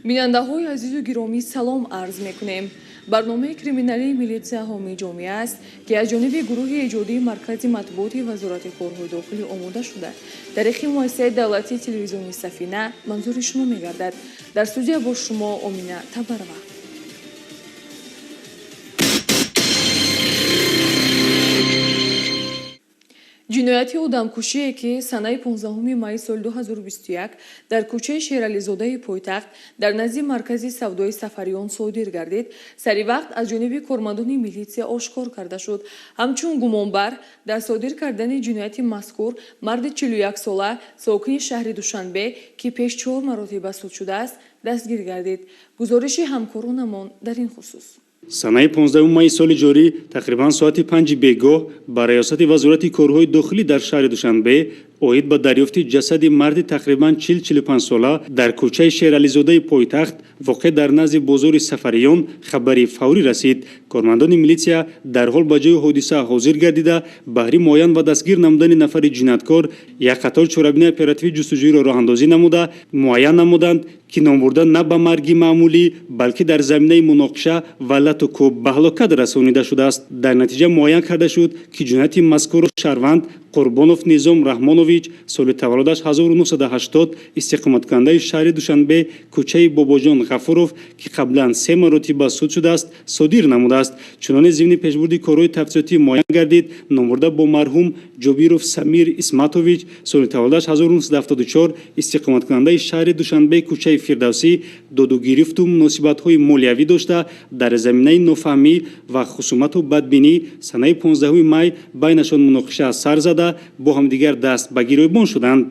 Бинандаҳои азизу гиромӣ, салом арз мекунем. Барномаи криминалии «Милитсия ҳомии ҷомеа» аст, ки аз ҷониби гурӯҳи эҷодии Маркази матбуоти Вазорати корҳои дохилӣ омода шуда, тариқи муассисаи давлатии телевизиони «Сафина» манзури шумо мегардад. Дар студия бо шумо Омина Табарова. Ҷинояти одамкушие, ки санаи 15 майи соли 2021 дар кӯчаи Шерализодаи пойтахт дар назди маркази савдои Сафариён содир гардид, сари вақт аз ҷониби кормандони милитсия ошкор карда шуд. Ҳамчун гумонбар дар содир кардани ҷинояти мазкур марди 41-сола, сокини шаҳри Душанбе, ки пеш чор маротиба суд шудааст, дастгир гардид. Гузориши ҳамкоронамон дар ин хусус. Санаи 15 майи соли ҷорӣ, тақрибан соати 5-и бегоҳ, ба раёсати Вазорати корҳои дохилӣ дар шаҳри Душанбе оид ба дарёфти ҷасади марди тақрибан 40-45 сола дар кӯчаи Шерализодаи пойтахт, воқеъ дар назди бозори Сафариён, хабари фаврӣ расид. Кормандони милитсия дарҳол ба ҷои ҳодиса ҳозир гардида, баҳри муайян ва дастгир намудани нафари ҷинояткор як қатор чорабинии оперативӣ ҷустуҷӯиро роҳандозӣ намуда, муайян намуданд, ки номбурда на ба марги маъмулӣ, балки дар заминаи муноқиша ва лату кӯб ба ҳалокат расонида шудааст. Дар натиҷа муайян карда шуд, ки ҷинояти мазкурро шаҳрванд Қурбонов Низом Раҳмонович, соли таваллудаш 1980, истиқоматкунандаи шаҳри Душанбе, кӯчаи Бобоҷон Ғафуров, ки қаблан се маротиба суд шудааст, содир намудааст. Чуноне зимни пешбурди корҳои тафтишотӣ муайян гардид, номбурда бо марҳум Ҷобиров Самир Исматович, соли таваллудаш 1974, истиқоматкунандаи шаҳри Душанбе, кӯчаи Фирдавсӣ, додугирифту муносибатҳои молиявӣ дошта, дар заминаи нофаҳмӣ ва хусумату бадбинӣ санаи 15 май байнашон муноқиша сар зада, бо ҳамдигар даст ба гиребон шуданд.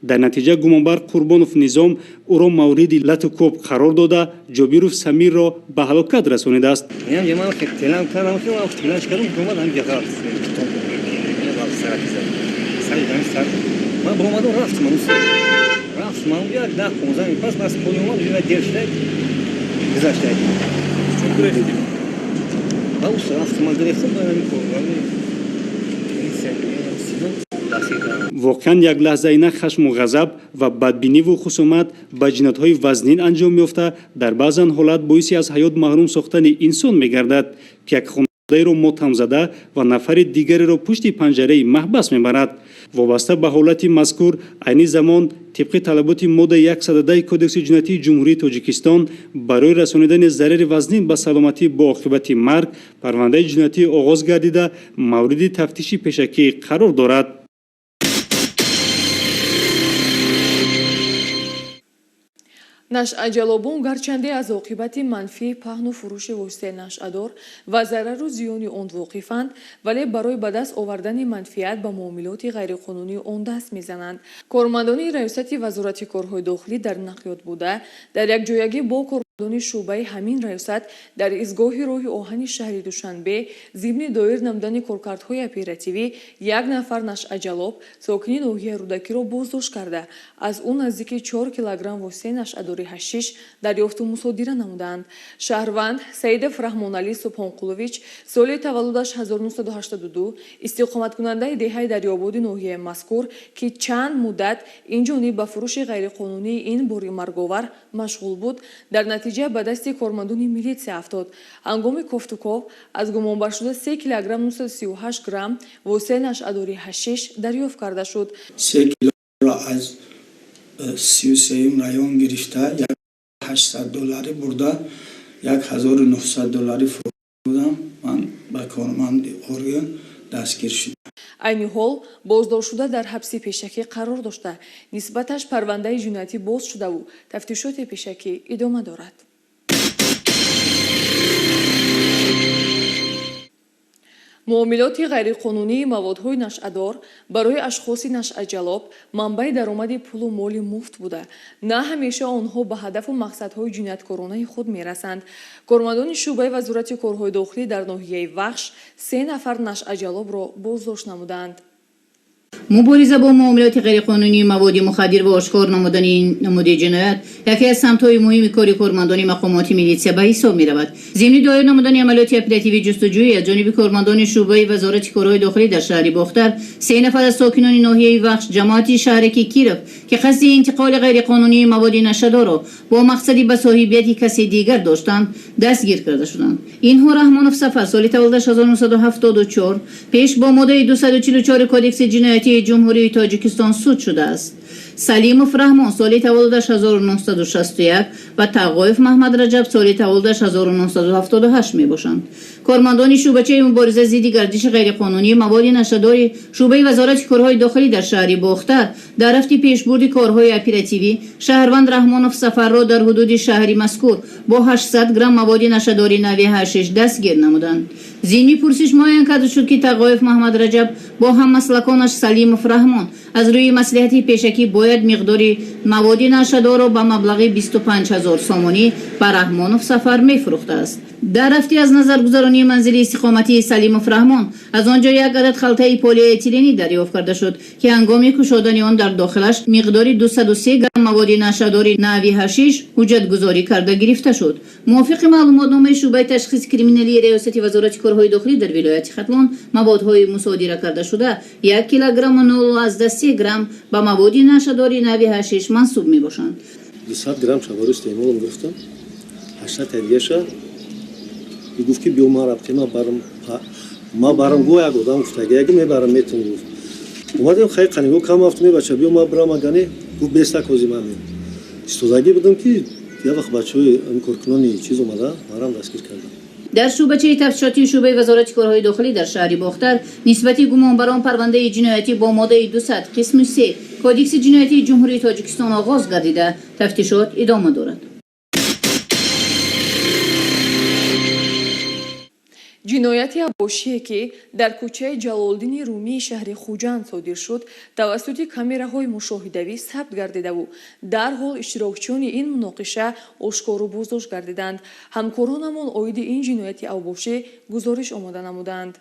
Дар натиҷа гумонбар Қурбонов Низом ӯро мавриди лату кӯб қарор дода, Ҷобиров Самирро ба ҳалокат расонидааст. Ман телам кардам, телаш кардам, омад ҳам ман баромадам, рафтам, рафтам, як 10-15 минут пас бас поли омад, дер шуда гузашта. Чун гирифтем? Рафтам, ман гирифтам. Воқеан, як лаҳзаина хашму ғазаб ва бадбиниву хусумат ба ҷиноятҳои вазнин анҷом ёфта, дар баъзан ҳолат боиси аз ҳаёт маҳрум сохтани инсон мегардад, ки як хонаводаеро мотамзада ва нафари дигареро пушти панҷараи маҳбас мебарад. Вобаста ба ҳолати мазкур, айни замон тибқи талаботи моддаи 110 Кодекси ҷиноятии Ҷумҳурии Тоҷикистон барои расонидани зарари вазнин ба саломатӣ бо оқибати марг парвандаи ҷиноятӣ оғоз гардида, мавриди тафтиши пешакӣ қарор дорад. Нашъаҷалобон гарчанде аз оқибати манфии паҳну фурӯши воситаи нашъадор ва зарару зиёни он воқифанд, вале барои ба даст овардани манфиат ба муомилоти ғайриқонунии он даст мезананд. Кормандони раёсати Вазорати корҳои дохилӣ дар нақлиёт буда, дар якҷоягӣ бо кормандони шӯъбаи ҳамин раёсат дар истгоҳи роҳи оҳани шаҳри Душанбе зимни доир намудани коркардҳои оперативӣ як нафар нашъаҷалоб, сокини ноҳияи Рӯдакиро боздошт карда, аз ӯ наздики 4 килограмм воситаи нашъадори ҳашиш дарёфту мусодира намуданд. Шаҳрванд Саидов Раҳмоналӣ Субҳонқулович, соли таваллудаш 1982, истиқоматкунандаи деҳаи Дарёбоди ноҳияи мазкур, ки чанд муддат ин ҷониб ба фурӯши ғайриқонунии ин бори марговар машғул буд, дар натиҷа ба дасти кормандони милитсия афтод. Ҳангоми кофтуков аз гумонбаршуда 3 килограмм 938 грамм воситаи нашъадори ҳашиш дарёфт карда шуд. 3 килоро аз 33-юм район гирифта, 800 долларӣ бурда, 1900 долларӣ фурӯхта, ман ба корманди орган дастгир шудам. Айни ҳол боздоштшуда дар ҳабси пешакӣ қарор дошта, нисбаташ парвандаи ҷиноятӣ боз шудаву тафтишоти пешакӣ идома дорад. Муомилоти ғайриқонунии маводҳои нашъадор барои ашхоси нашъаҷалоб манбаи даромади пулу моли муфт буда, на ҳамеша онҳо ба ҳадафу мақсадҳои ҷинояткоронаи худ мерасанд. Кормандони шӯъбаи Вазорати корҳои дохилӣ дар ноҳияи Вахш се нафар нашъаҷалобро боздошт намуданд. Мубориза бо муомилоти ғайриқонунии маводи мухаддир ва ошкор намудани ин намуди ҷиноят яке аз самтҳои муҳими кори кормандони мақомоти милитсия ба ҳисоб меравад. Зимни доир намудани амалиёти оперативии ҷустуҷӯӣ аз ҷониби кормандони шӯъбаи Вазорати корҳои дохилӣ дар шаҳри Бохтар се нафар аз сокинони ноҳияи Вахш, ҷамоати шаҳраки Киров, ки қасди интиқоли ғайриқонунии маводи нашъадорро бо мақсади ба соҳибияти касе дигар доштанд, дастгир карда шуданд. Инҳо Раҳмонов Сафар, соли таваллудаш 1974, пеш бо моддаи 244 Кодекси ҷиноятии Ҷумҳурии Тоҷикистон суд шудааст, Салимов Раҳмон, соли таваллудаш 1961, ва Тағоев Маҳмад Раҷаб, соли таваллудаш 1978 мебошанд. Кормандони шӯъбачаи мубориза зидди гардиши ғайриқонунии маводи нашъадори шӯъбаи Вазорати корҳои дохилӣ дар шаҳри Бохтар дар рафти пешбурди корҳои оперативӣ шаҳрванд Раҳмонов Сафарро дар ҳудуди шаҳри мазкур бо 800 грамм маводи нашъадори нави ҳашиш дастгир намуданд. Зимни пурсиш муайян карда шуд, ки Тағоев Маҳмад Раҷаб бо ҳаммаслаконаш Салимов Раҳмон аз рӯи маслиҳати пешакӣ бояд миқдори маводи нашъадорро ба маблағи 25 ҳазор сомонӣ ба Раҳмонов Сафар мефурӯхтааст. Дар рафти аз назаргузаронии манзили истиқоматии Салимов Раҳмон аз он ҷо як адад халтаи полиэтиленӣ дарёфт карда шуд, ки ҳангоми кушодани он дар дохилаш миқдори 203 грамм маводи нашъадори нави ҳашиш ҳуҷҷатгузорӣ карда гирифта шуд. Мувофиқи маълумотномаи шӯъбаи ташхиси криминалии Раёсати Вазорати корҳои дохилӣ дар вилояти Хатлон, маводҳои мусодира карда шуда 1 килограмму 0,3 грамм ба маводи нашъадори нави ҳашиш мансуб мебошанд. 200 грамм шабарӯ истеъмолам гирифтам, 800 дигаша гуфт, ки биё, ман рафтем, барам, ма барам. Гу як одам гуфтаги яги мебарам, метун гуфт. Омадем, хай, қанигоҳ кам афтум, бача, биё, ма бирам. Агане гуфт, беста кози ман истодагӣ будам, ки як вақт бачаҳои коркунони чиз омада, марам дастгир кардам. Дар шӯъбачаи тафтишотии шӯъбаи Вазорати корҳои дохилӣ дар шаҳри Бохтар нисбати гумонбарон парвандаи ҷиноятӣ бо моддаи 200 қисми 3 Кодекси ҷиноятии Ҷумҳурии Тоҷикистон оғоз гардида, тафтишот идома дорад. Ҷинояти авбошие, ки дар кӯчаи Ҷалолиддини Румии шаҳри Хуҷанд содир шуд, тавассути камераҳои мушоҳидавӣ сабт гардидаву дарҳол иштирокчиёни ин муноқиша ошкору боздошт гардиданд. Ҳамкоронамон оиди ин ҷинояти авбошӣ гузориш омода намуданд.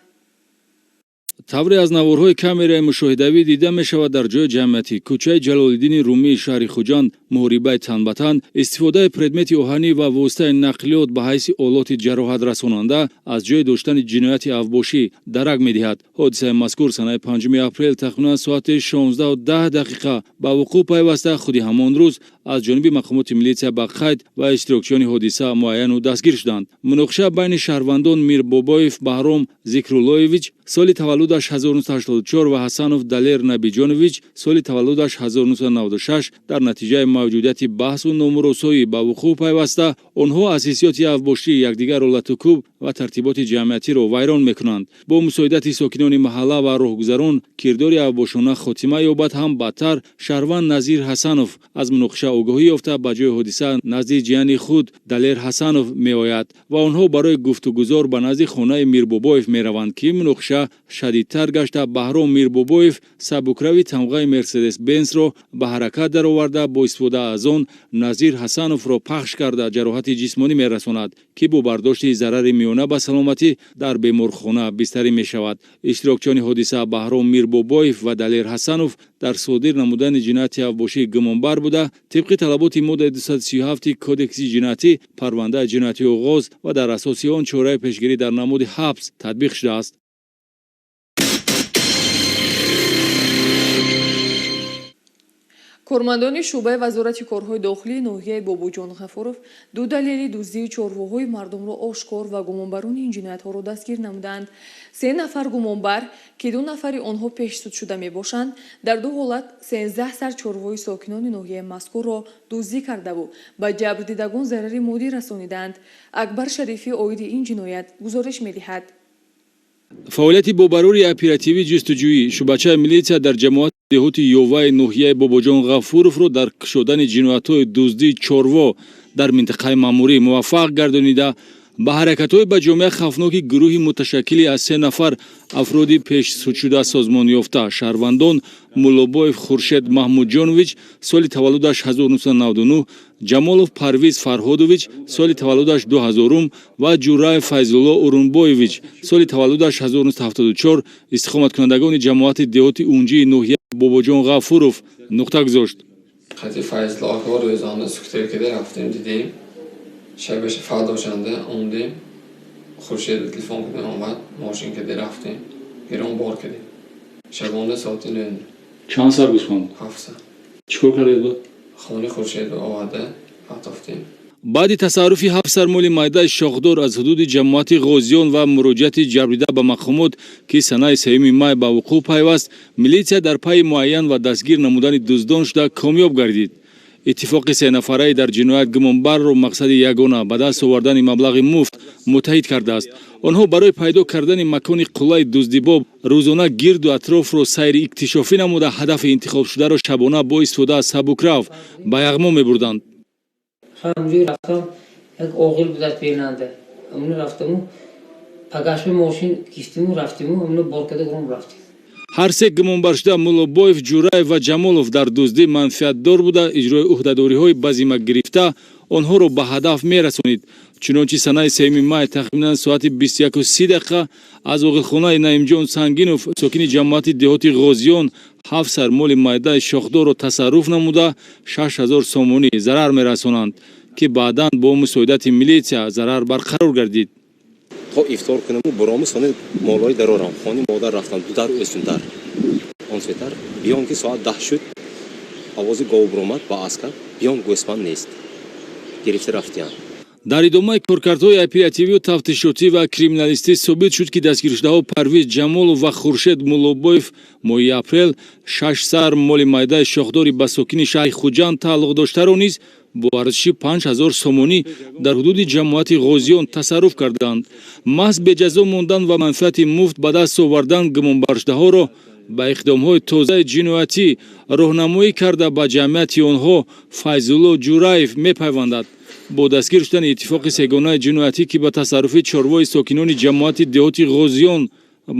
Тавре аз наворҳои камераи мушоҳидавӣ дида мешавад, дар ҷои ҷамъиятӣ, кӯчаи Ҷалолиддини Румии шаҳри Хуҷанд, муҳорибаи танбатан, истифодаи предмети оҳанӣ ва воситаи нақлиёт ба ҳайси олоти ҷароҳатрасонанда аз ҷои доштани ҷинояти авбошӣ дарак медиҳад. Ҳодисаи мазкур санаи 5 апрел тахминан соати 16:10 дақиқа ба вуқӯъ пайваста, худи ҳамон рӯз аз ҷониби мақомоти милитсия ба қайд ва иштирокчиёни ҳодиса муайяну дастгир шуданд. Муноқиша байни шаҳрвандон Мирбобоев Баҳром Зикруллоевич, соли таваллудаш 1984, ва Ҳасанов Далер Набиҷонович, соли таваллудаш 1996, дар натиҷаи мавҷудияти баҳсу номуросоӣ ба вуқӯъ пайваста, онҳо аз ҳиссиёти авбошӣ якдигарро латукӯб ва тартиботи ҷамъиятиро вайрон мекунанд. Бо мусоидати сокинони маҳалла ва роҳгузарон кирдори авбошона хотима ёбад ҳам, баъдтар шаҳрванд Назир Ҳасанов аз муноқиша огоҳӣ ёфта, ба ҷои ҳодиса назди ҷияни худ Далер Ҳасанов меояд ва онҳо барои гуфтугузор ба назди хонаи Мирбобоев мераванд, ки муноқиша шадидтар гашта, Баҳром Мирбобоев сабукрави тамғаи Мерседес Бенсро ба ҳаракат дароварда, бо истифода аз он Назир Ҳасановро пахш карда, ҷароҳати ҷисмонӣ мерасонад, ки бо бардошти зарари миёна ба саломатӣ дар беморхона бистарӣ мешавад. Иштирокчиёни ҳодиса Баҳром Мирбобоев ва Далер Ҳасанов дар содир намудани ҷинояти авбошӣ гумонбар буда, тибқи талаботи моддаи 237 Кодекси ҷиноятӣ парвандаи ҷиноятӣ оғоз ва дар асоси он чораи пешгирӣ дар намуди ҳабс татбиқ шудааст. Кормандони шӯъбаи Вазорати корҳои дохилии ноҳияи Бобоҷон Ғафуров ду далели дуздии чорвоҳои мардумро ошкор ва гумонбарони ин ҷиноятҳоро дастгир намуданд. Се нафар гумонбар, ки ду нафари онҳо пешсудшуда мебошанд, дар ду ҳолат 13 сар чорвои сокинони ноҳияи мазкурро дуздӣ кардаву ба ҷабрдидагон зарари моддӣ расонидаанд. Акбар Шарифӣ оиди ин ҷиноят гузориш медиҳад. Фаъолияти бобарори оперативӣ ҷустуҷӯӣ шӯъбачаи милитсия дар ҷамоати деҳоти Ёваи ноҳияи Бобоҷон Ғафуровро дар кушодани ҷиноятҳои дуздии чорво дар минтақаи маъмурӣ муваффақ гардонида, Ба ҳаракатҳои ба ҷомеа хавфноки гурӯҳи муташаккили аз се нафар афроди пешсудшуда созмонёфта шаҳрвандон Муллобоев Хуршед Маҳмудҷонович, соли таваллудаш 1999, Ҷамолов Парвиз Фарҳодович, соли таваллудаш 2000, ва Ҷураев Файзулло Урунбоевич, соли таваллудаш 1974, истиқоматкунандагони ҷамоати деҳоти Унҷии ноҳияи Бобоҷон Ғафуров нуқта гузошт. Қати Файзулло ака рӯзона скутер кида рафтем, дидем. Шабаш фардошанда омдем, Хуршед телефон кардем, омад, мошин кида рафтем, гирон бор кардем. Шабонда соати 9. Чанд сар гӯсфанд? 7 сар. Чӣ кор кардед баъд? Хонаи Хуршедро оварда партофтем. Баъди тасарруфи 7 сар моли майдаи шохдор аз ҳудуди ҷамоати Ғозиён ва муроҷиати ҷабрдида ба мақомот, ки санаи 3 май ба вуқӯъ пайваст, милитсия дар пайи муайян ва дастгир намудани дуздон шуда комёб гардид. Иттифоқи сенафараи дар ҷиноят гумонбарро мақсади ягона ба даст овардани маблағи муфт муттаҳид кардааст. Онҳо барои пайдо кардани макони қуллаи дуздибоб рӯзона гирду атрофро сайри иктишофӣ намуда, ҳадафи интихобшударо шабона бо истифода аз сабукрав ба яғмо мебурданд. Ҳамҷои рафтам, як оғил будааст бенанда, амно рафтаму пагашби мошин гифтиму рафтиму, амно бор карда гуром рафтем. Ҳар се гумонбаршуда Муллобоев, Ҷураев ва Ҷамолов дар дуздӣ манфиатдор буда, иҷрои ӯҳдадориҳои ба зимма гирифта онҳоро ба ҳадаф мерасонид. Чунончи санаи 3 май тахминан соати 21:30 аз оғилхонаи Наимҷон Сангинов, сокини ҷамоати деҳоти Ғозиён, 7 сар моли майдаи шохдорро тасарруф намуда, 6000 сомонӣ зарар мерасонанд, ки баъдан бо мусоидати милитсия зарар барқарор гардид. То ифтор кунаму бурому сони молои дарорам, хони модар рафтам, ду дар ӯсунтар он светар биён, ки соат 10 шуд, овози гов буромад ба аскар, биён, гӯсфанд нест, гирифта рафтиян. Дар идомаи коркардҳои оперативию тафтишотӣ ва криминалистӣ собит шуд, ки дастгиршудаҳо Парвиз Ҷамолов ва Хуршед Муллобоев моҳи апрел 6 сар моли майдаи шохдори ба сокини шаҳри Хуҷанд тааллуқ доштаро низ бо арзиши 5000 сомонӣ дар ҳудуди ҷамоати Ғозиён тасарруф карданд. Маҳз беҷазо мондан ва манфиати муфт ба даст овардан гумонбаршудаҳоро ба иқдомҳои тозаи ҷиноятӣ роҳнамоӣ карда, ба ҷамъияти онҳо Файзулло Ҷураев мепайвандад. Бо дастгир шудани иттифоқи сегонаи ҷиноятӣ, ки ба тасарруфи чорвои сокинони ҷамоати деҳоти Ғозиён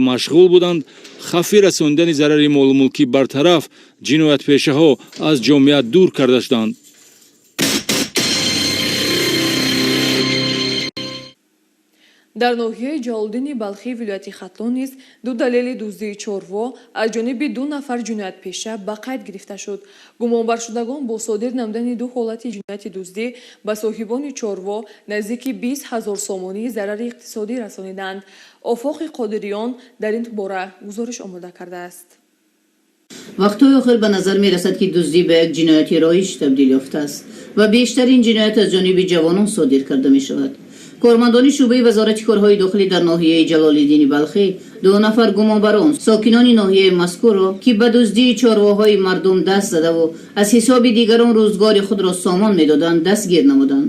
машғул буданд, хавфи расонидани зарари молумулкӣ бартараф, ҷиноятпешаҳо аз ҷомеа дур карда шуданд. Дар ноҳияи Ҷалолиддини Балхӣ вилояти Хатлон низ ду далели дуздии чорво аз ҷониби ду нафар ҷиноятпеша ба қайд гирифта шуд. Гумонбаршудагон бо содир намудани ду ҳолати ҷинояти дуздӣ ба соҳибони чорво наздики 20 ҳазор сомонӣ зарари иқтисодӣ расониданд. Офоқи Қодириён дар ин бора гузориш омода кардааст. Вақтҳои охир ба назар мерасад, ки дуздӣ ба як ҷинояти роиҷ табдил ёфтааст ва бештар ин ҷиноят аз ҷониби ҷавонон содир карда мешавад. Кормандони шӯъбаи вазорати корҳои дохилӣ дар ноҳияи Ҷалолиддини Балхӣ ду нафар гумонбарон, сокинони ноҳияи мазкурро, ки ба дуздии чорвоҳои мардум даст задаву аз ҳисоби дигарон рӯзгори худро сомон медоданд, дастгир намуданд.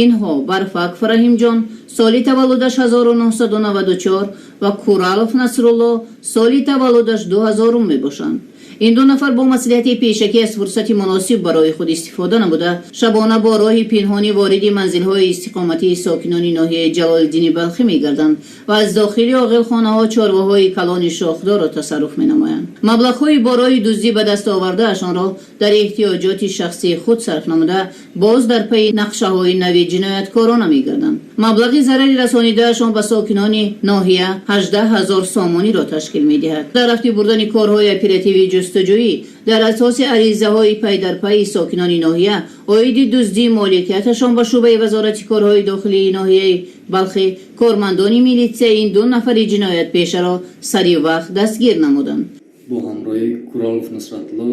Инҳо Барфак Фараҳимҷон, соли таваллудаш 1994, ва Куралов Насрулло, соли таваллудаш 2000 мебошанд. Ин ду нафар бо маслиҳати пешакӣ аз фурсати муносиб барои худ истифода намуда, шабона бо роҳи пинҳонӣ вориди манзилҳои истиқоматии сокинони ноҳияи Ҷалолиддини Балхӣ мегарданд ва аз дохили оғилхонаҳо чорвоҳои калони шохдорро тасарруф менамоянд. Маблағҳои бо роҳи дуздӣ ба даст овардаашонро дар эҳтиёҷоти шахсии худ сарф намуда, боз дар пайи нақшаҳои нави ҷинояткорона мегарданд. Маблағи зарари расонидаашон ба сокинони ноҳия 18 ҳазор сомониро ташкил медиҳад. Дар рафти бурдани корҳои оперативии ҷустуҷӯӣ дар асоси аризаҳои пайдарпайи сокинони ноҳия оиди дуздии моликияташон ба шӯъбаи вазорати корҳои дохилии ноҳияи Балхӣ, кормандони милитсия ин ду нафари ҷиноятпешаро сари вақт дастгир намуданд. Бо ҳамроҳи Куралов Нусратулло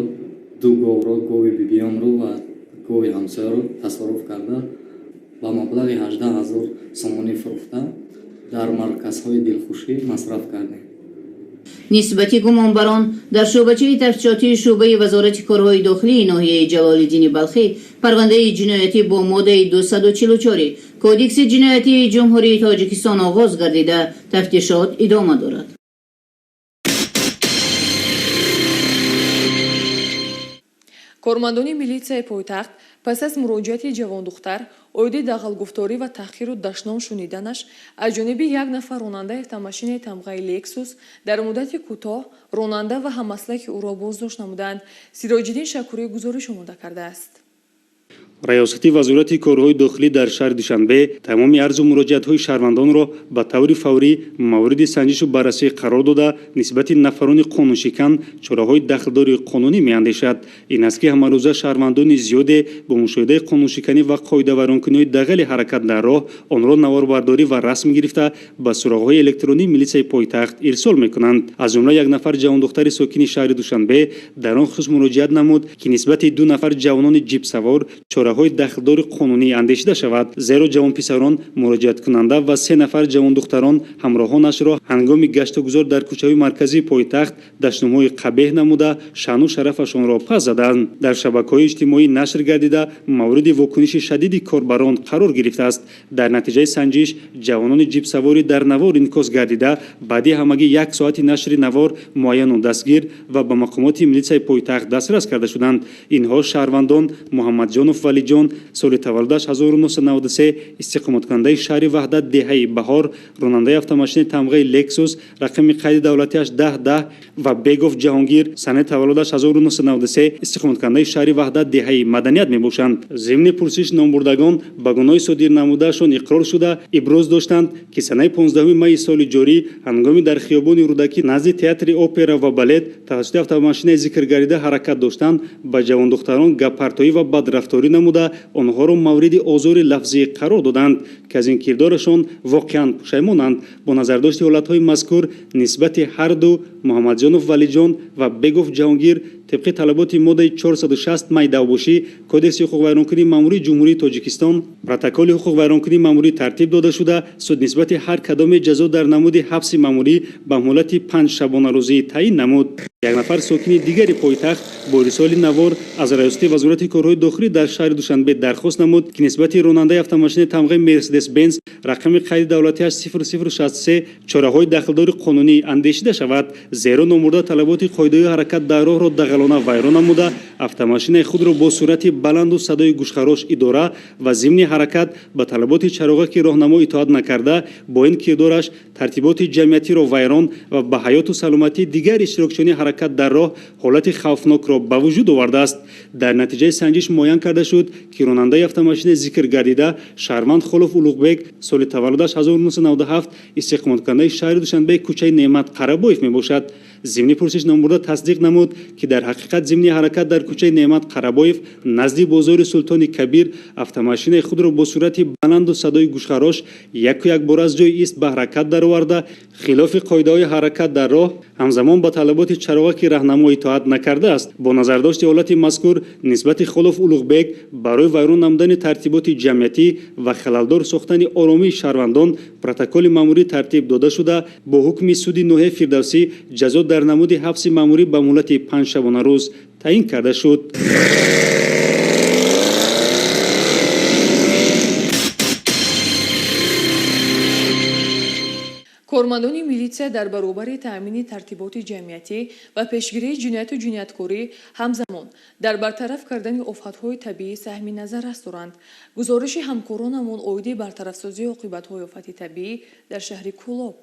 ду говро, гови бибиёнро ва гови ҳамсояро тасарруф карда, ба маблағи 18 ҳазор сомонӣ фурӯхта, дар марказҳои дилхушӣ масраф кардем. Нисбати гумонбарон дар шӯъбачаи тафтишотии шӯъбаи вазорати корҳои дохилии ноҳияи Ҷалолиддини Балхӣ парвандаи ҷиноятӣ бо моддаи 244 Кодекси ҷиноятии Ҷумҳурии Тоҷикистон оғоз гардида, тафтишот идома дорад. Кормандони милитсияи пойтахт Пас аз муроҷиати ҷавондухтар оиди дағалгуфторӣ ва таҳқиру дашном шуниданаш аз ҷониби як нафар ронандаи автомошинаи тамғаи «Лексус», дар муддати кӯтоҳ ронанда ва ҳаммаслаки ӯро боздошт намуданд. Сироҷиддин Шакурӣ гузориш омода кардааст. Раёсати Вазорати корҳои дохилӣ дар шаҳри Душанбе тамоми арзу муроҷиатҳои шаҳрвандонро ба таври фаврӣ мавриди санҷишу баррасӣ қарор дода, нисбати нафарони қонуншикан чораҳои дахлдори қонунӣ меандешад. Ин аст, ки ҳамарӯза шаҳрвандони зиёде бо мушоҳидаи қонуншиканӣ ва қоидавайронкуниҳои дағали ҳаракат дар роҳ онро наворбардорӣ ва расм гирифта, ба суроғҳои электронии милитсияи пойтахт ирсол мекунанд. Аз ҷумла як нафар ҷавондухтари сокини шаҳри Душанбе дар он хусус муроҷиат намуд, ки нисбати ду нафар ҷавонони ҷипсавор чораҳои дахлдори қонунӣ андешида шавад, зеро ҷавонписарон муроҷиаткунанда ва се нафар ҷавондухтарон ҳамроҳонашро ҳангоми гаштугузор дар кӯчаҳои марказии пойтахт дашномҳои қабеҳ намуда, шаъну шарафашонро пас заданд. Дар шабакаҳои иҷтимоӣ нашр гардида, мавриди вокуниши шадиди корбарон қарор гирифтааст. Дар натиҷаи санҷиш ҷавонони ҷипсаворӣ дар навор инъикос гардида, баъди ҳамагӣ як соати нашри навор муайяну дастгир ва ба мақомоти милитсияи пойтахт дастрас карда шуданд. Инҳо шаҳрвандон Муҳаммадҷонов Валиҷон, соли таваллудаш 1993, истиқоматкунандаи шаҳри Ваҳдат, деҳаи Баҳор, ронандаи автомошинаи тамғаи «Лексус», рақами қайди давлатиаш 1010, ва Бегов Ҷаҳонгир, санаи таваллудаш 1993, истиқоматкунандаи шаҳри Ваҳдат, деҳаи Маданият мебошанд. Зимни пурсиш номбурдагон ба гуноҳи содир намудаашон иқрор шуда, иброз доштанд, ки санаи 15 майи соли ҷорӣ ҳангоми дар хиёбони Рӯдакӣ назди театри опера ва балет тавассути автомошинаи зикргардида ҳаракат доштанд, ба ҷавондухтарон гаппартоӣ ва бадрафторӣ намуда, онҳоро мавриди озори лафзӣ қарор доданд, ки аз ин кирдорашон воқеан пушаймонанд. Бо назардошти ҳолатҳои мазкур нисбати ҳарду Муҳаммадҷонов Валиҷон ва Бегов Ҷаҳонгир тибқи талаботи моддаи 460 майдавбошӣ Кодекси ҳуқуқвайронкунии маъмурии Ҷумҳурии Тоҷикистон протоколи ҳуқуқвайронкунии маъмурӣ тартиб дода шуда, суд нисбати ҳар кадоме ҷазо дар намуди ҳабси маъмурӣ ба муҳлати 5 шабонарӯзӣ таъин намуд. Як нафар сокини дигари пойтахт бо ирсоли навор аз Раёсати Вазорати корҳои дохилӣ дар шаҳри Душанбе дархост намуд, ки нисбати ронандаи автомошинаи тамғаи «Мерседес Бенз», рақами қайди давлатиаш 0063, чораҳои дахлдори қонунӣ андешида шавад, зеро номбурда талаботи қоидаҳои ҳаракат дар роҳро дағалона вайрон намуда, автомошинаи худро бо суръати баланду садои гӯшхарош идора ва зимни ҳаракат ба талаботи чароғаки роҳнамо итоат накарда, бо ин кирдораш тартиботи ҷамъиятиро вайрон ва ба ҳаёту саломатии дигар иштирокчиёни ҳаракат дар роҳ ҳолати хавфнокро ба вуҷуд овардааст. Дар натиҷаи санҷиш муайян карда шуд, ки ронандаи автомошинаи зикргардида шаҳрванд Холов Улуғбек, соли таваллудаш 1997, истиқоматкунандаи шаҳри Душанбе, кӯчаи Неъмат Қарабоев мебошад. Зимни пурсиш номбурда тасдиқ намуд, ки дар ҳақиқат зимни ҳаракат дар кӯчаи Неъмат Қарабоев назди бозори Султони Кабир автомошинаи худро бо суръати баланду садои гӯшхарош яку якбора аз ҷои ист ба ҳаракат дароварда, хилофи қоидаҳои ҳаракат дар роҳ, ҳамзамон ба талаботи чароғаки раҳнамо итоат накардааст. Бо назардошти ҳолати мазкур нисбати Холов Улуғбек барои вайрон намудани тартиботи ҷамъиятӣ ва халалдор сохтани оромии шаҳрвандон протоколи маъмурӣ тартиб дода шуда, бо ҳукми суди ноҳияи Фирдавсӣ ҷазо дар намуди ҳабси маъмурӣ ба муҳлати 5 шабонарӯз таъин карда шуд. Кормандони милитсия дар баробари таъмини тартиботи ҷамъиятӣ ва пешгирии ҷинояту ҷинояткорӣ, ҳамзамон дар бартараф кардани офатҳои табиӣ саҳми назаррас доранд. Гузориши ҳамкоронамон оиди бартарафсозии оқибатҳои офати табиӣ дар шаҳри Кӯлоб.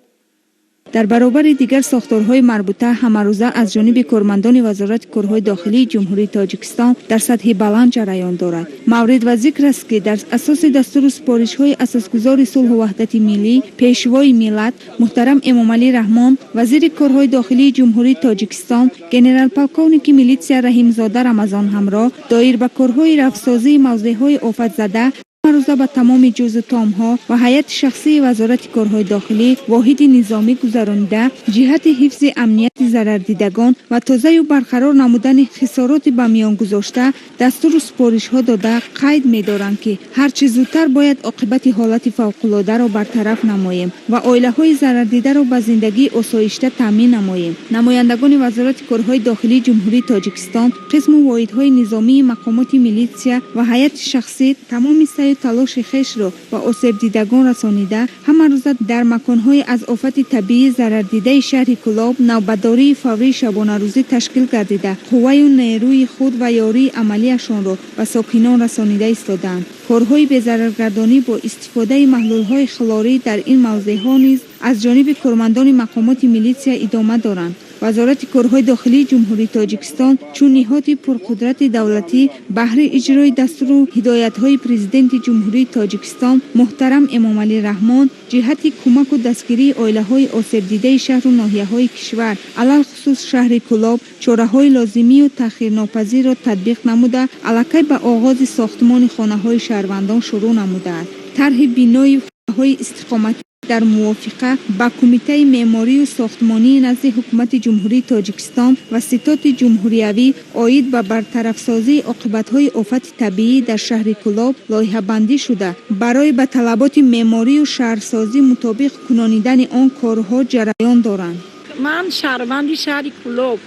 Дар баробари дигар сохторҳои марбута ҳамарӯза аз ҷониби кормандони Вазорати корҳои дохилии Ҷумҳурии Тоҷикистон дар сатҳи баланд ҷараён дорад. Маврид ва зикр аст, ки дар асоси дастуру супоришҳои Асосгузори сулҳу ваҳдати миллӣ, Пешвои миллат муҳтарам Эмомалӣ Раҳмон, вазири корҳои дохилии Ҷумҳурии Тоҷикистон генерал-полковники милитсия Раҳимзода Рамазон ҳамроҳ доир ба корҳои рафтсозии мавзеъҳои офатзада, ҳамарӯза ба тамоми ҷузъу томҳо ва ҳайати шахсии Вазорати корҳои дохилӣ воҳиди низомӣ гузаронида, ҷиҳати ҳифзи амнияти зарардидагон ва тозаю барқарор намудани хисороти ба миён гузошта дастуру супоришҳо дода, қайд медоранд, ки ҳарчи зудтар бояд оқибати ҳолати фавқулодаро бартараф намоем ва оилаҳои зарардидаро ба зиндагии осоишта таъмин намоем. Намояндагони Вазорати корҳои дохилии Ҷумҳурии Тоҷикистон, қисму воҳидҳои низомии мақомоти милитсия ва ҳайати шахсӣ тамоми саъю талоши хешро ба осебдидагон расонида, ҳамарӯза дар маконҳои аз офати табиӣ зарардидаи шаҳри Кӯлоб навбатдории фаврии шабонарӯзӣ ташкил гардида, қувваю нерӯи худ ва ёрии амалиашонро ба сокинон расонида истодаанд. Корҳои безараргардонӣ бо истифодаи маҳлулҳои хлорӣ дар ин мавзеъҳо низ аз ҷониби кормандони мақомоти милитсия идома доранд. Вазорати корҳои дохилии Ҷумҳурии Тоҷикистон чун ниҳоди пурқудрати давлатӣ баҳри иҷрои дастуру ҳидоятҳои Президенти Ҷумҳурии Тоҷикистон муҳтарам Эмомалӣ Раҳмон ҷиҳати кӯмаку дастгирии оилаҳои осебдидаи шаҳру ноҳияҳои кишвар, алалхусус шаҳри Кӯлоб, чораҳои лозимию таъхирнопазирро татбиқ намуда, аллакай ба оғози сохтмони хонаҳои шаҳрвандон шурӯъ намудааст. Тарҳи бинои хонаҳои истиқоматӣ дар мувофиқа ба Кумитаи меъморию сохтмонии назди Ҳукумати Ҷумҳурии Тоҷикистон ва Ситоди ҷумҳуриявӣ оид ба бартарафсозии оқибатҳои офати табиӣ дар шаҳри Кӯлоб лоиҳабандӣ шуда, барои ба талаботи меъморию шаҳрсозӣ мутобиқ кунонидани он корҳо ҷараён доранд. Ман шаҳрванди шаҳри Кӯлоб,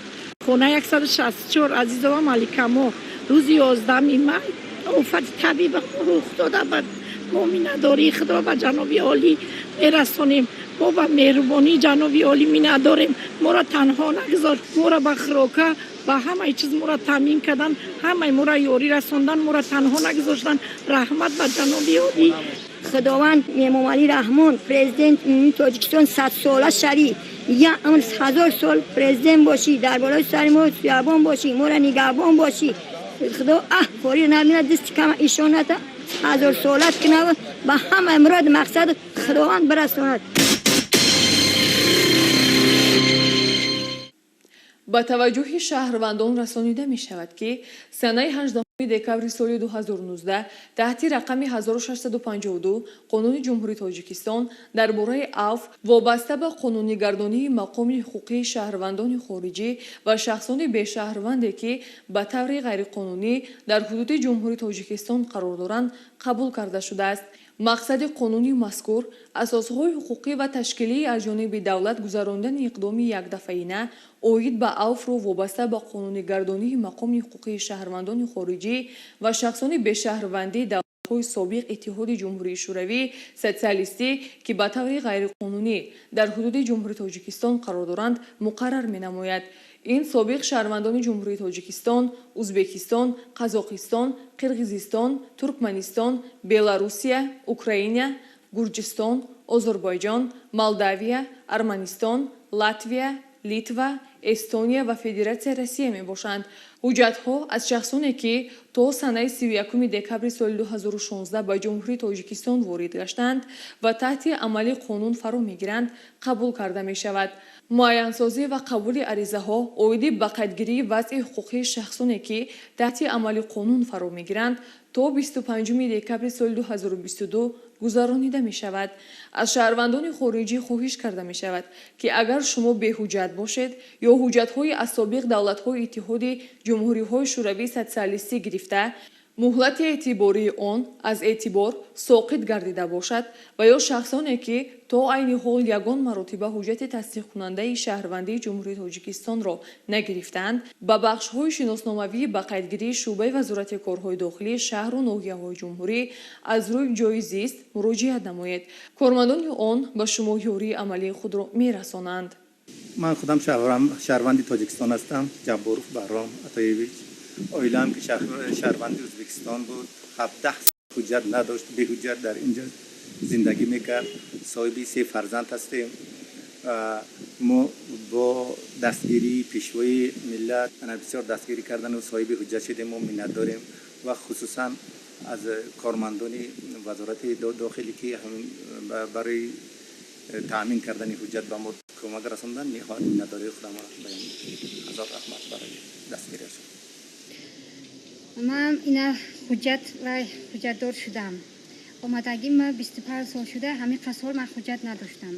хона 164, Азизова Маликамо. Рӯзи 11 май офати табиӣ рух дода. Ба мо миннатдории худро ба ҷаноби олӣ мерасонем. Мо ба меҳрубонии ҷаноби олӣ миннатдорем. Моро танҳо нагузор, моро ба хӯрока, ба ҳамаи чиз моро таъмин кардан, ҳамаи моро ёрӣ расондан, моро танҳо нагузоштан. Раҳмат ба ҷаноби олӣ. Худованд Эмомалӣ Раҳмон, президент Тоҷикистон, садсола шавӣ, я ҳазор сол президент бошӣ, дар болои сари мо суябон бошӣ, моро нигаҳбон бошӣ. Худо аҳ хори набинад, дасти кама ишоната ҳазор солат кунав, ба ҳамаи мурод мақсад Худованд бирасонад. Ба таваҷҷӯҳи шаҳрвандон расонида мешавад, ки санаи 18 декабри соли 2019 таҳти рақами 1652 Қонуни Ҷумҳурии Тоҷикистон дар бораи авф вобаста ба қонунигардонии мақоми ҳуқуқии шаҳрвандони хориҷӣ ва шахсони бешаҳрванде, ки ба таври ғайриқонунӣ дар ҳудуди Ҷумҳурии Тоҷикистон қарор доранд, қабул карда шудааст. Мақсади қонуни мазкур асосҳои ҳуқуқӣ ва ташкилии аз ҷониби давлат гузарондани иқдоми якдафъаина оид ба авфро вобаста ба қонунигардонии мақоми ҳуқуқии шаҳрвандони хориҷӣ ва шахсони бешаҳрвандии давлатҳои собиқ Иттиҳоди Ҷумҳурии Шӯравӣ Социалистӣ, ки ба таври ғайриқонунӣ дар ҳудуди Ҷумҳурии Тоҷикистон қарор доранд, муқаррар менамояд. Ин собиқ шаҳрвандони Ҷумҳурии Тоҷикистон, Узбекистон, Қазоқистон, Қирғизистон, Туркманистон, Беларусия, Украина, Гурҷистон, Озарбойҷон, Молдавия, Арманистон, Латвия, Литва, Эстония ва Федератсияи Россия мебошанд. Ҳуҷҷатҳо аз шахсоне, ки то санаи 31 декабри соли 2016 ба Ҷумҳурии Тоҷикистон ворид гаштанд ва таҳти амали қонун фаро мегиранд, қабул карда мешавад. Муайянсозӣ ва қабули аризаҳо оиди ба қайдгирии вазъи ҳуқуқии шахсоне, ки таҳти амали қонун фаро мегиранд, то 25 декабри соли 2022 гузаронида мешавад. Аз шаҳрвандони хориҷӣ хоҳиш карда мешавад, ки агар шумо беҳуҷҷат бошед ё ҳуҷҷатҳои аз собиқ давлатҳои Иттиҳоди Ҷумҳуриҳои Шӯравии Социалистӣ гирифта, муҳлати эътибории он аз эътибор соқит гардида бошад ва ё шахсоне, ки то айни ҳол ягон маротиба ҳуҷҷати тасдиқкунандаи шаҳрвандии Ҷумҳурии Тоҷикистонро нагирифтаанд, ба бахшҳои шиносномавии ба қайдгирии шӯъбаи Вазорати корҳои дохилии шаҳру ноҳияҳои ҷумҳурӣ аз рӯи ҷойи зист муроҷиат намоед. Кормандони он ба шумо ёрии амалии худро мерасонанд. Ман худам шаҳрванди Тоҷикистон ҳастам, Ҷабборов Баҳром Атоевич. Оилаам, ки шаҳрванди Ӯзбекистон буд, 17 ҳуҷҷат надошт, беҳуҷҷат дар инҷо зиндагӣ мекард. Соҳиби се фарзанд ҳастем. Мо бо дастгирии Пешвои миллат ана бисёр дастгирӣ кардану соҳиби ҳуҷҷат шудем. Мо миннатдорем ва хусусан аз кормандони Вазорати дохилӣ, ки барои таъмин кардани ҳуҷҷат ба мо кӯмак расонданд, ниҳоят миннатдории худамро баён мекунем. Ҳазор раҳмат барои дастгириашон. Ман ина ҳуҷҷат ва ҳуҷҷатдор шудам. Омадагӣ ма 25 сол шуда, ҳамин сол ман ҳуҷҷат надоштам.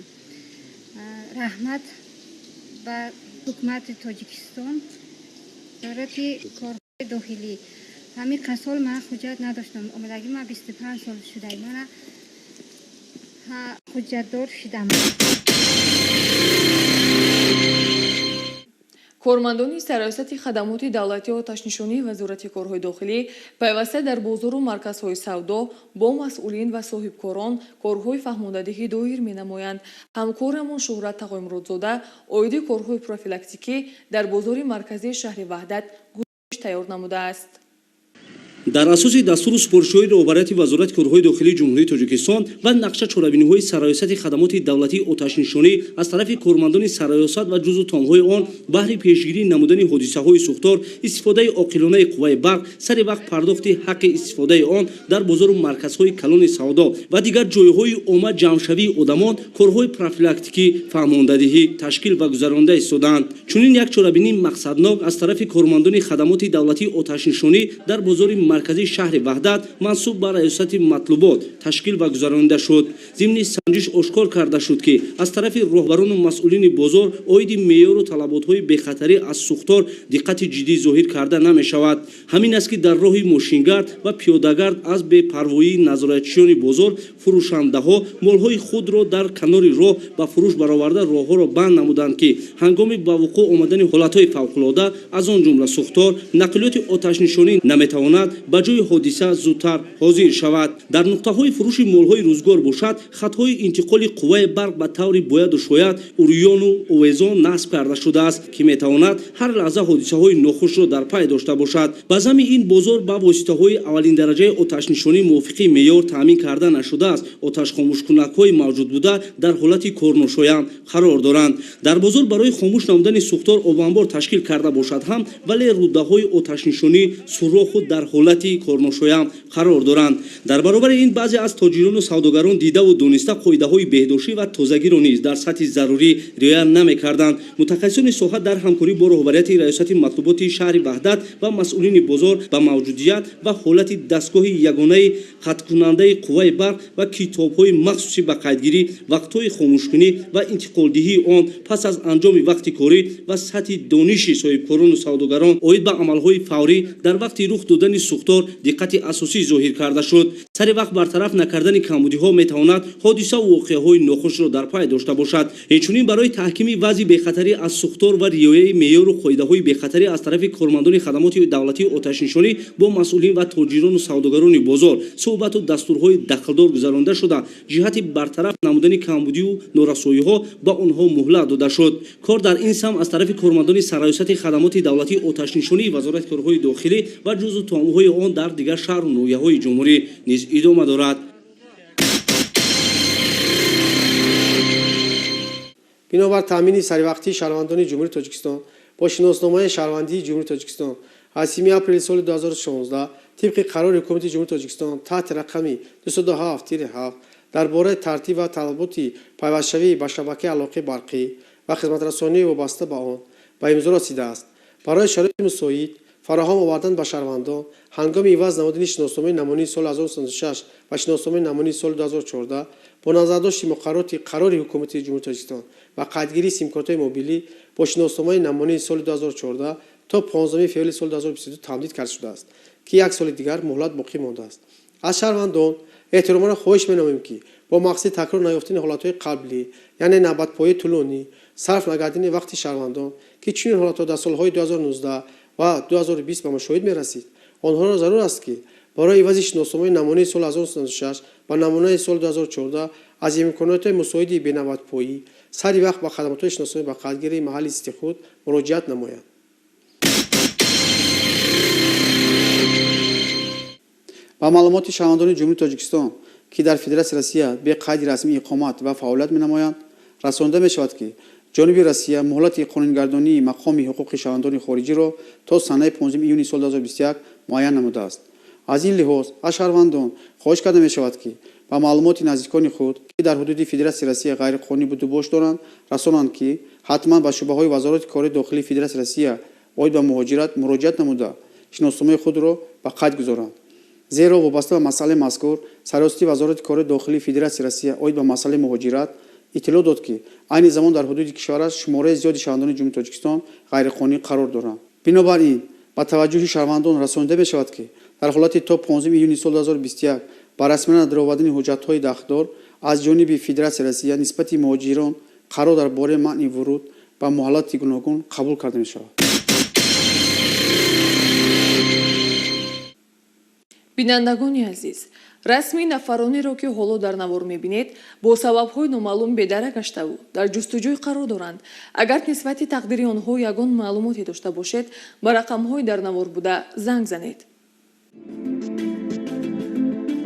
Раҳмат ба ҳукумати Тоҷикистон, Вазорати корҳои дохилӣ. Ҳамин сол ман ҳуҷҷат надоштам. Омадагӣ ма 25 сол шуда, мана ҳуҷҷатдор шудам. Кормандони Сарраёсати хадамоти давлатии оташнишонии Вазорати корҳои дохилӣ пайваста дар бозору марказҳои савдо бо масъулин ва соҳибкорон корҳои фаҳмондадиҳӣ доир менамоянд. Ҳамкорамон Шуҳрат Тағоимуродзода оиди корҳои профилактикӣ дар бозори марказии шаҳри Ваҳдат гузориш тайёр намудааст. Дар асоси дастуру супоришҳои роҳбарияти Вазорати корҳои дохилии Ҷумҳурии Тоҷикистон ва нақша чорабиниҳои Сарраёсати хадамоти давлатии оташнишонӣ аз тарафи кормандони сарраёсат ва ҷузъу томҳои он баҳри пешгирӣ намудани ҳодисаҳои сӯхтор, истифодаи оқилонаи қувваи барқ, сари вақт пардохти ҳаққи истифодаи он дар бозору марказҳои калони савдо ва дигар ҷойҳои омма ҷамъшавии одамон корҳои профилактикӣ фаҳмондадиҳӣ ташкил ва гузаронда истодаанд. Чунин як чорабинии мақсаднок аз тарафи кормандони хадамоти давлатии оташнишонӣ дар бозори марказии шаҳри Ваҳдат мансуб ба раёсати матлубот ташкил ва гузаронида шуд. Зимни санҷиш ошкор карда шуд, ки аз тарафи роҳбарону масъулини бозор оиди меъёру талаботҳои бехатарӣ аз сӯхтор диққати ҷиддӣ зоҳир карда намешавад. Ҳамин аст, ки дар роҳи мошингард ва пиёдагард аз бепарвоии назоратчиёни бозор фурӯшандаҳо молҳои худро дар канори роҳ ба фурӯш бароварда роҳҳоро банд намуданд, ки ҳангоми ба вуқӯъ омадани ҳолатҳои фавқулода, аз он ҷумла сӯхтор, нақлиёти оташнишонӣ наметавонад ба ҷои ҳодиса зудтар ҳозир шавад. Дар нуқтаҳои фурӯши молҳои рӯзгор бошад, хатҳои интиқоли қувваи барқ ба таври бояду шояд урёну овезон насб карда шудааст, ки метавонад ҳар лаҳза ҳодисаҳои нохушро дар пай дошта бошад. Ба зами ин бозор ба воситаҳои аввалиндараҷаи оташнишонӣ мувофиқи меъёр таъмин карда нашудааст. Оташхомӯшкунакҳои мавҷуд буда дар ҳолати корношоям қарор доранд. Дар бозор барои хомӯш намудани сӯхтор обанбор ташкил карда бошад ҳам, вале рӯдаҳои оташнишонӣ суроху дар ҳолати корношоям қарор доранд. Дар баробари ин баъзе аз тоҷирону савдогарон дидаву дониста қоидаҳои беҳдоштӣ ва тозагиро низ дар сатҳи зарурӣ риоя намекарданд. Мутахассисони соҳа дар ҳамкорӣ бо роҳбарияти раёсати матлуботи шаҳри Ваҳдат ва масъулини бозор ба мавҷудият ва ҳолати дастгоҳи ягонаи қатъкунандаи қувваи барқ ва китобҳои махсуси ба қайдгирӣ, вақтҳои хомӯшкунӣ ва интиқолдиҳии он пас аз анҷоми вақти корӣ ва сатҳи дониши соҳибкорону савдогарон оид ба амалҳои фаврӣ дар вақти рух додани сӯхтор диққати асосӣ зоҳир карда шуд. Сари вақт бартараф накардани камбудиҳо метавонад ҳодисаву воқеаҳои нохушро дар пай дошта бошад. Инчунин барои таҳкими вазъи бехатарӣ аз сӯхтор ва риояи меъёру қоидаҳои бехатарӣ аз тарафи кормандони хадамоти давлатии оташнишонӣ бо масъулин ва тоҷирону савдогарони бозор суҳбату дастурҳои дахлдор гузаронида шуда, ҷиҳати бартараф намудани камбудию норасоиҳо ба онҳо муҳлат дода шуд. Кор дар ин самт аз тарафи кормандони Сарраёсати хадамоти давлатии оташнишонии Вазорати корҳои дохилӣ ва ҷузъу томҳои он дар дигар шаҳру ноҳияҳои ҷумҳурӣ низ идома дорад. Бинобар таъмини саривақтии шаҳрвандони Ҷумҳурии Тоҷикистон бо шиносномаи шаҳрвандии Ҷумҳурии Тоҷикистон аз 7 апрели соли 2016 тибқи қарори Ҳукумати Ҷумҳурии Тоҷикистон таҳти рақами 207-7 дар бораи тартиб ва талаботи пайвастшавӣ ба шабакаи алоқаи барқӣ ва хизматрасонии вобаста ба он ба имзо расидааст. Барои шароити мусоид фароҳам овардан ба шаҳрвандон ҳангоми иваз намудани шиносномаи намунаи соли 1996 ва шиносномаи намунаи соли 2014 бо назардошти муқаррароти қарори Ҳукумати Ҷумҳурии Тоҷикистон ва қайдгирии симкортҳои мобилӣ бо шиносномаи намунаи соли 2014 то 15 феврали соли 2022 тамдид карда шудааст, ки як соли дигар муҳлат боқӣ мондааст. Аз шаҳрвандон эҳтиромона хоҳиш менамоем, ки бо мақсади такрор наёфтани ҳолатҳои қаблӣ, яъне навбатпоии тӯлонӣ, сарф нагардидани вақти шаҳрвандон, ки чунин ҳолатҳо дар солҳои 2019 ва 2020 ба мушоҳид мерасид, онҳоро зарур аст, ки барои ивази шиносномаи намунаи соли 1996 ба намунаи соли 2014 аз имкониятҳои мусоиди бенавбатпоӣ сари вақт ба хадамотҳои шиносномаи ба қайдгирии маҳалли зисти худ муроҷиат намоянд. Ба маълумоти шаҳрвандони Ҷумҳурии Тоҷикистон, ки дар Федератсияи Россия бе қайди расмӣ иқомат ва фаъолият менамоянд, расонида мешавад, ки ҷониби Россия муҳлати қонунгардонии мақоми ҳуқуқи шаҳрвандони хориҷиро то санаи 15 июни соли 2021 муайян намудааст. Аз ин лиҳоз аз шаҳрвандон хоҳиш карда мешавад, ки ба маълумоти наздикони худ, ки дар ҳудуди Федератсияи Россия ғайриқонунӣ будубош доранд, расонанд, ки ҳатман ба шӯъбаҳои Вазорати корҳои дохилии Федератсияи Россия оид ба муҳоҷират муроҷиат намуда, шиносномаи худро ба қайд гузоранд. Зеро вобаста ба масъалаи мазкур Сарраёсати Вазорати корҳои дохилии Федератсияи Россия оид ба масъалаи муҳоҷират иттилоъ дод, ки айни замон дар ҳудуди кишвараш шумораи зиёди шаҳрвандони Ҷумҳурии Тоҷикистон ғайриқонунӣ қарор доранд. Бинобар ин ба таваҷҷӯҳи шаҳрвандон расонида мешавад, ки дар ҳолати то 15 июни соли 2021 ба расмият даровардани ҳуҷҷатҳои дахлдор аз ҷониби Федератсияи Россия нисбати муҳоҷирон қарор дар бораи манъи вуруд Ба муҳаллати гуногун қабул карда мешавад. Бинандагони азиз, расми нафаронеро, ки ҳоло дар навор мебинед, бо сабабҳои номаълум бедарак гаштаву дар ҷустуҷӯй қарор доранд. Агар нисбати тақдири онҳо ягон маълумоте дошта бошед, ба рақамҳои дар навор буда занг занед.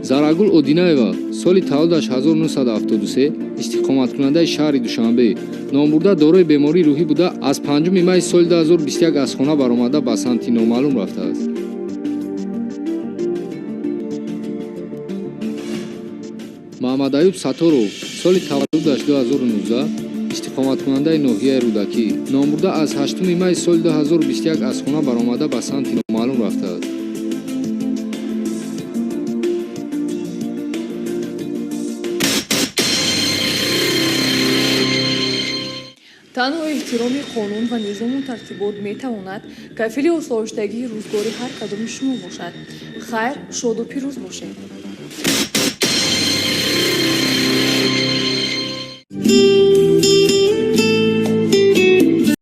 Зарагул Одинаева, соли таваллудаш 1973, истиқоматкунандаи шаҳри Душанбе, номбурда дорои бемории рӯҳӣ буда, аз 5 майи соли 2021 аз хона баромада, ба самти номаълум рафтааст. Маҳмадаюб Сатторов, соли таваллудаш 2019, истиқоматкунандаи ноҳияи Рӯдакӣ, номбурда аз 8 майи соли 2021 аз хона баромада, ба самти номаълум рафтааст. Танҳо эҳтироми қонун ва низому тартибот метавонад кафили осоиштагии рӯзгори ҳар кадоми шумо бошад. Хайр, шоду пирӯз бошед.